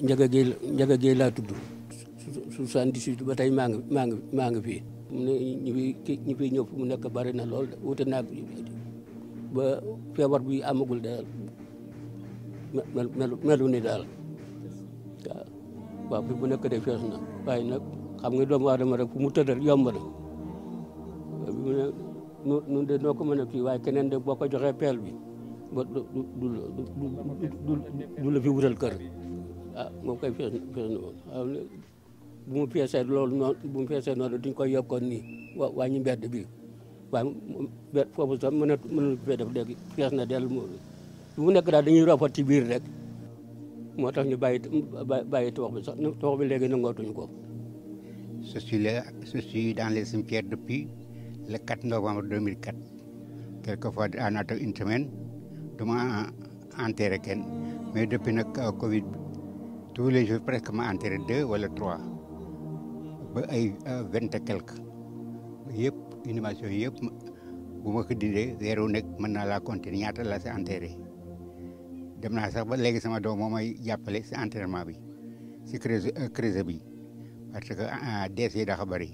Njaga Géey laa tudd 78 ba tey maa ngi fii mu ne ñi fi ñëw fu mu nekk bari na lool wute naag ba feebar bi amagul daal melu ni daal waaw fi mu nekk de fees na waaye nag xam nga doomu aadama rek fu mu tëdd yomb na nun de noo ko mën a kii waaye keneen de boo ko joxee peel bi ba du la fi wutal kër moom koy fees na moom bu mu feesee loolu noonu bu mu feesee noonu duñ koy yokkoon nii wàññi mbedd bi waaye foofu sax mënul fee def léegi fees na dellu bu mu nekk daal dañuy rafet ci biir rek moo tax ñu bàyyi toox bi sax toox bi léegi nangootuñu ko. Je suis dans les cimetières depuis le 4 novembre 2004. Quelquefois, en attendant une semaine, je m'enterre kenn. Mais depuis le Covid, tous les jours, presque je enterré 2 ou 3. Ba ay 20 et quelques. Yëpp inhumation yëpp bu ma ko dindee weeru nekk mën naa laa compter ñaata la si enterré. Dem naa sax ba léegi sama doom moo may jàppale si enterrement bi si creuset bi. Parce que décès dafa bëri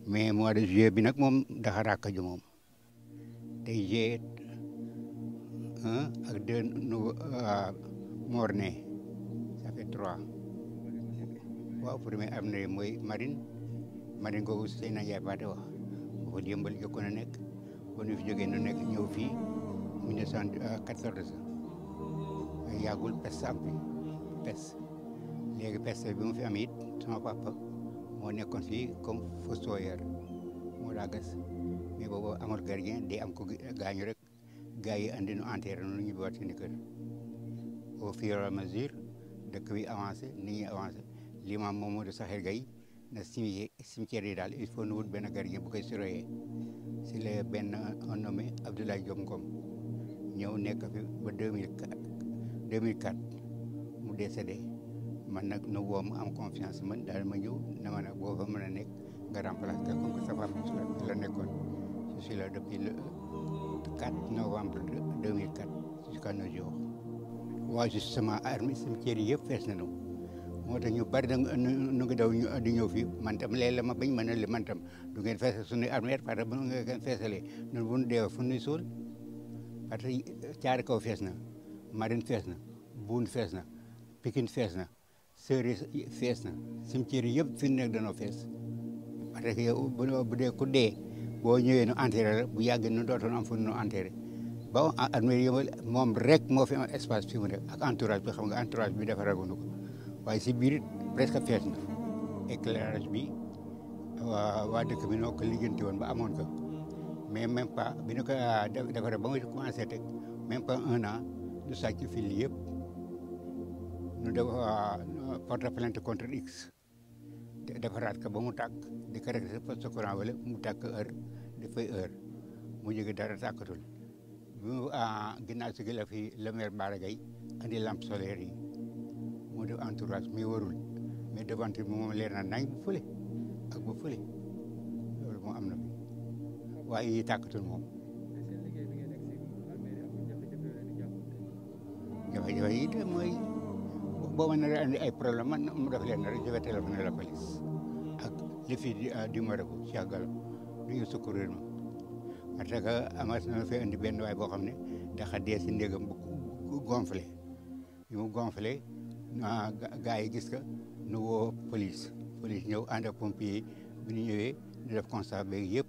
mais mois de juillet bi nag moom dafa rakkaju moom tey juillet 1 ak 2 mort ne ça fait 3 waaw premier am na mooy marine googu Seyna Ndiaye Paate wax boobu yëmbal jokkoon a nekk ba nu fi jógee nu nekk ñëw fii 1914 yàggul peste am fi peste léegi peste bi mu fi am it sama papa moo nekkoon fii comme fossoyeur moo daa gas mais boobu amul gardien day am ko gaañu rek gars yi andi nu enterré nu ñu biwaat seen kër au fur et à mesure dëkk bi avancé nit ñi avancé l'imam Mamadou Sakhir Gaye na cimetière yi daal il faut nu wut benn gardien bu koy surveiller si la benn on nommé Abdoulaye Diop Ngom ñëw nekk fi ba 2004 mu décédé man nag nu woo ma am confiance man daal ma ñëw na ma nag boo fa mën a nekk nga remplacer ko comme que sa papa la nekkoon je suis là depuis le 4 novembre 2004 jusqu'à nos jours. waaw justement armée cimetière yi yëpp fees nañu moo tax ñu bari da nu ngi daw di ñëw fii man tam léeg-léeg ma bañ ma ne man tam du ngeen feesal suñuy armée parce que bu ngeen feesalee ñun bu ñu deewee fu ñuy suul parce que Thiaroye Kaw fees na Marine fees na Boune fees na Pikine fees na. Sëri fees na cimetière yi yëpp fi mu nekk danoo fees parce que yow bu dee ku dee boo ñëwee nu enterré la bu yàggee nu dootoon am fu nu enterré ba armée yëmbal moom rek moo fi am espace fi mu nekk ak entourage bi xam nga entourage bi dafa raguñu ko waaye si biir presque fees na éclairage bi waa dëkk bi noo ko lijjanti woon ba amoon ko mais même pas bi ñu ko defaree ba muy commencé teg même pas 1 an du sàcc fil yëpp nu def porte plainte contre X defaraat ko ba mu tàkk di ko rek poste courant wala mu tàkk heure di fay heure mu jóge dara tàkkatul bi mu ginnaaw si gi la fi le maire Bara Gaye andi lampe solaire yi mu def entourage mais warul mais devanture bi moom leer na nañ bu fële ak bu fële loolu moo am na fi waaye yi tàkkatul moom jafe-jafe yi de mooy boo mën a andi ay problème man mu def leen rek je vais téléphoner la police ak les filles du marabout Cheikh Gallo du ñu secourir ma parce que amas na fi indi benn waay boo xam ne dafa dee si ndégam bu gonflé bi mu gonflé gars yi gis ko nu woo police ñëw ànd ak pompier yi bi ñu ñëwee ñu def constat beeg yëpp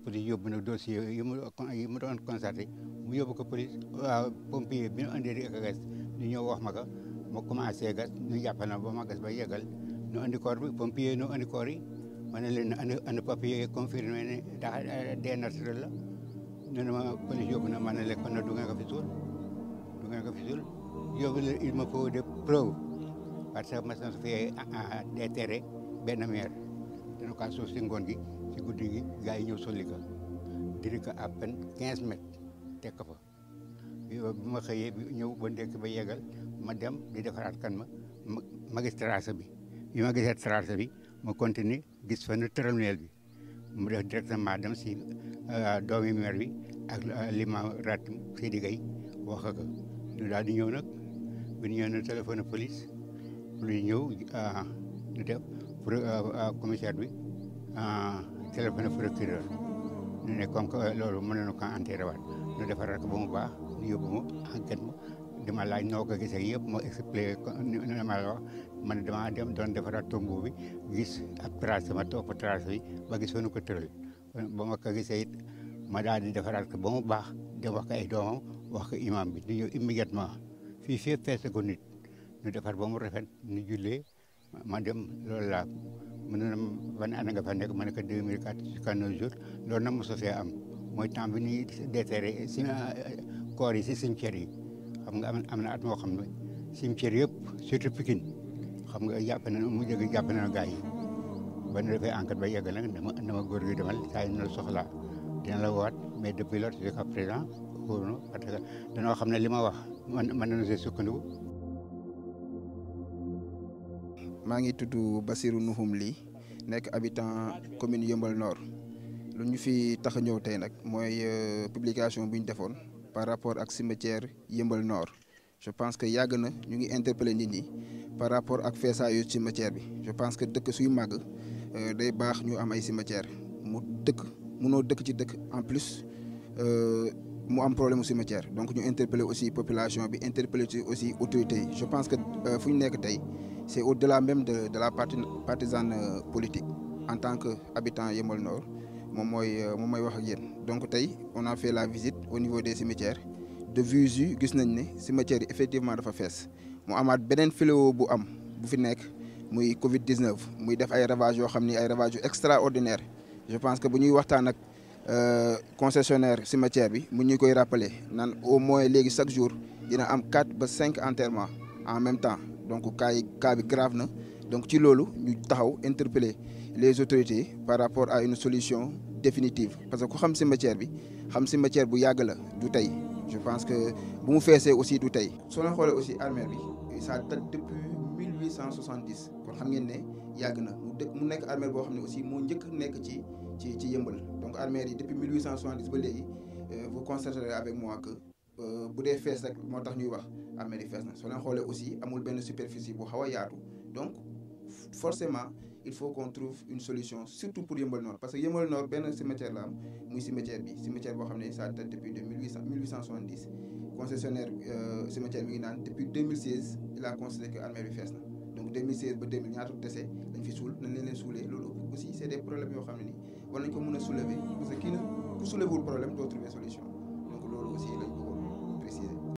police yóbbu na dossier yi mu doon constaté mu yóbbu ko police waaw pompier bi ñu andi rek gas ñu ñëw wax ma ko ma commencé gas ñu jàpp na ba ma gas ba yeggal ñu andi corps bi pompier ñu andi corps yi ma ne leen andi papier confirmé ne daa dee naturel la ñu ne ma police yóbbu na ma ne leen kon nag du ngeen ko fi suul yóbbu la il me faut des preuves parce que mas na su fee déterré benn maire dana ko suuf si ngoon gi si guddi gi gars yi ñëw sulli ko diri ko à peine 15 mètres teg ko fa bi ma xëyee ñëw ba ndekk ba yeggal ma dem di defaraat kan ma gis trace bi ma gisee trace bi ma continuer gis fa ne terminal bi mu def directement dem si doomi maire bi ak l'imam Ratim Seydi Gaye wax ko ñu daal di ñëw nag bi ñu ñëw na téléphone police luy ñëw ñu def pour commissaire bi téléphoné procureur ñu ne comme que loolu mën nañu ko enterré waat ñu defaraat ko ba mu baax ñu yóbbu ma enquête ma dama laaj noo ko gisee yëpp moo expliqué ni ma la wax man dama dem doon defaraat tombeau bi gis ab trace ma topp trace bi ba gis fa nu ko tëral ba ma ko gisee it ma daal di defaraat ko ba mu baax dem wax ko ay doomam wax ko imam bi ñu ñëw immédiatement fii fépp fees ko nit ñu defar ba mu rafet ñu jullee ma dem loolu laa mën na ban année nga fa nekk ma ne ko 2004 jusqu'à nos jours loolu nag mosu fee am mooy temps bi ñuy déterré si corps yi si cimetière yi xam nga am na at moo xam ne cimetière yëpp surtout Pikine xam nga jàpp na mu jóge jàpp na gars yi ba ñu defee enquête ba yegg nag dama góor gi demal saa yu ñu la soxlaa dina la woowaat mais depuis lors jusqu'à présent wóorul parce que dañoo xam ne li ma wax mën nañu see sukkandiku. maa ngi tudd Bassirou Nouhoum Ly nekk habitant commune Yeumbeul Nord lu ñu fi tax a ñëw tey nag mooy publication bu ñu defoon par rapport ak cimetière Yeumbeul Nord je pense que yàgg na ñu ngi interpeller nit ñi par rapport ak feesaayu cimetière bi je pense que dëkk suy màgg day baax ñu am ay cimetière munoo dëkk ci dëkk en plus mu am problème mu cimetière donc ñu interpeller aussi population bi interpeller aussi autorités yi je pense que fu ñu nekk tey c'est au-delà même de la partisane politique en tant que habitant Yeumbeul Nord moom mooy wax ak yéen donc tey on a fait la visite au niveau des cimetières de visu gis nañ ne cimetière yi effectivement dafa fees mu amaat beneen fléau bu fi nekk muy Covid 19 muy def ay ravages yoo xam ni ay ravages yu extraordinaires je pense que bu ñuy waxtaan ak concessionnaire cimetière bi mu ñu koy rappeler naan au moins léegi chaque jour dina am 4 ba 5 enterrements en même temps donc cas bi grave na donc ci loolu ñu taxaw interpeller les autorités par rapport à une solution définitive parce que ku xam cimetière bi xam cimetière bu yàgg la du tey je pense que bu mu feesee aussi du tey. soo leen xoolee aussi armère bi ça date depuis 1870 kon xam ngeen ne yàgg na mu nekk armère boo xam ne aussi moo njëkk nekk ci Yeumbeul donc armère yi depuis 1870 ba léegi vous constaterez avec moi que bu dee fees rek moo tax ñuy wax armère yi fees na soo leen xoolee aussi amul benn superficie bu xaw a yaatu donc forcément il faut qu'on trouve une solution surtout pour Yeumbeul Nord parce que Yeumbeul Nord benn cimetière la am muy cimetière boo xam ne ça date depuis de 1870 concessionnaire cimetière bi ngi naan depuis 2016 il a considéré que armère bi fees na donc 2016 ba 2000 ñaata décès lañ fi suul nañ leen suulee loolu aussi c'est des problèmes yoo xam ne nii war nañ ko mën a soulever parce que ku soulevewul problème doo trouver solution donc loolu aussi lañ